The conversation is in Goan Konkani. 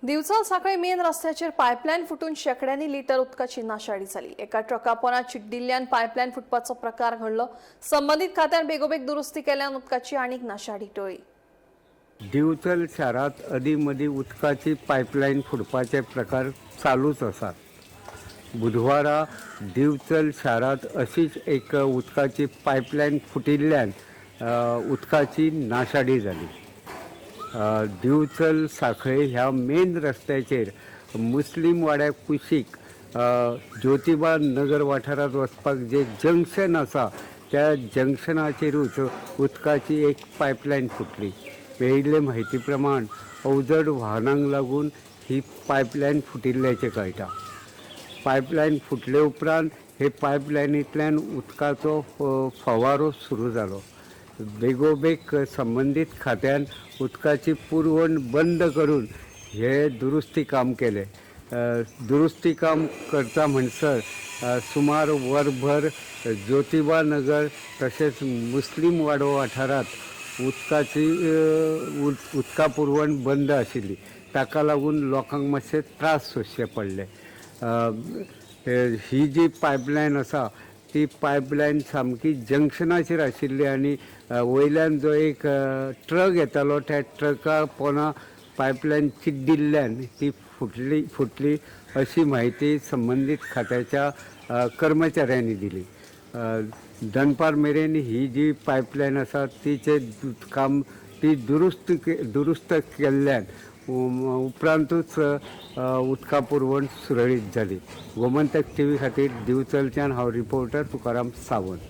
दिवचल सांखळे मेन रस्त्याचेर पायपलायन फुटून शेंकड्यांनी लिटर उदकाची नाशाडी जाली. एका ट्रका पोंदा चिड्डिल्ल्यान पायपलायन फुटपाचो प्रकार घडलो. संबंदीत खात्यान बेगोबेग दुरुस्ती केल्यान उदकाची आनीक नाशाडी टळ्ळी. दिवचल शारांत अदीं मदीं उदकाची पायपलायन फुटपाचे प्रकार चालूच आसात. बुधवारा दिवचल शारांत अशीच एक उदकाची पायपलायन फुटिल्ल्यान उदकाची नाशाडी जाली. दिवचल सांखळे ह्या मेन रस्त्याचेर मुस्लीम वाड्या कुशीक ज्योतिबा नगर वाठारांत वचपाक जे जंक्शन आसा त्या जंक्शनाचेरूच उदकाची एक पायपलायन फुटली. मेळिल्ले म्हायती प्रमाण अवजड वाहनांक लागून ही पायपलायन फुटिल्ल्याचें कळटा. पायपलायन फुटले उपरांत हे पायपलायनींतल्यान उदकाचो फवारो सुरू जालो. बेगोबेग संबंदीत खात्यान उदकाची पुरवण बंद करून हे दुरुस्ती काम केलें. दुरुस्ती काम करता म्हणसर सुमार वरभर ज्योतिबा नगर तशेंच मुस्लीम वाडो वाठारांत उदकाची उदका पुरवण बंद आशिल्ली. ताका लागून लोकांक मातशे त्रास सोंसचे पडले. ही जी पायपलायन आसा ती पायपलायन सामकी जंक्शनाचेर आशिल्ली आनी वयल्यान जो एक ट्रक येतालो त्या ट्रका पोंदा पायपलायन चिड्डिल्ल्यान ती फुटली अशी म्हायती संबंदीत खात्याच्या कर्मचाऱ्यांनी दिली. दनपार मेरेन ही जी पायपलायन आसा तिचें काम ती दुरुस्त केल्ल्यान उपरांतूच उदका पुरवण सुरळीत जाली. गोमंतक टीव्ही खातीर दिवचलच्यान हांव रिपोर्टर तुकाराम सावंत.